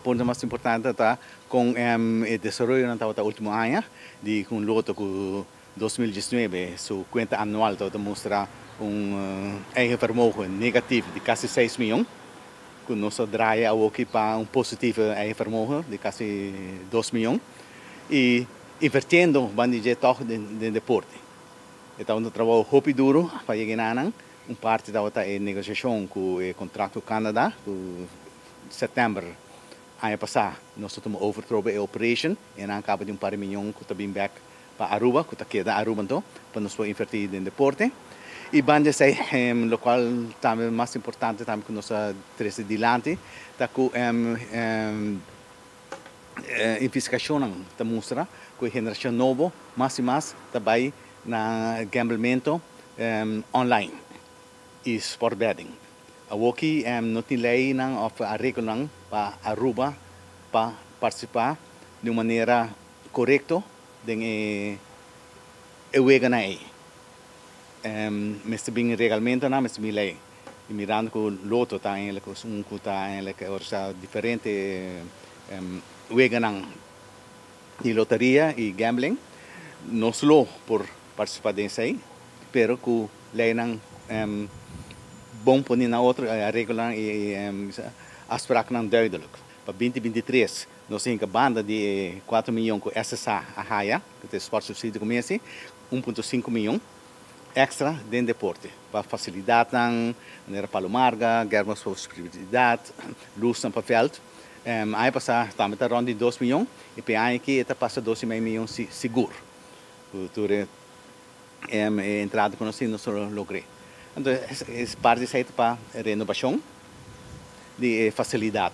Punto mas importante ta cu e desaroyo nan tabata ultimo aña, di cu Lotto cu 2019 su cuenta anual ta mustra un eigen vermogen negativo di casi 6 miyon, cu nos a draai aki pa un positivo eigen vermogen di casi 2 miyon y invirtiendo banda di toch den deporte. Anto, un trabou hopi duro pa yega na un parti tabata e negociacion cu e contrato cu Canada, cu september aña pasa nos a tuma over trobe e operation y nan caba di un par di miyon cu ta bin back pa Aruba, cu ta keda Aruba anto, pa nos por inverti den deporte. Y banda esey, locual tambe mas importante tambe cu nos a trece dilanti, ta cu investigacion ta mustra cu e generacion nobo mas y mas tambe na gamblemento online y sport betting. Awoki no tin ley nan of areglo nan pa Aruba pa participa di un manera corecto den e wega nan ey. Mester bin reglamento nan, mester bin ley. Y mirando cu Lotto ta eigenlijk un cu ta eigenlijk ora diferente wega nan di loteria y gambling, nos lo por participa den esey, pero cu ley nan bon poni na otro areglo y afspraken duidelijk. Pa 2023, nos tin banda di 4 miyon cu SSA a haya, cu ta Sport Subsidie Commissie, 1.5 miyon extra den deporte, pa facilidad nan, manera Palo Marga, gras possibilidad, luz pa veld. Aña pasa tambe ta rond di 2 miyon y pa aña aki ta pasa 2,5 miyon sigur. Tur entrada cu nos nos logra. Anto, e parti esey pa renobacion di facilidad.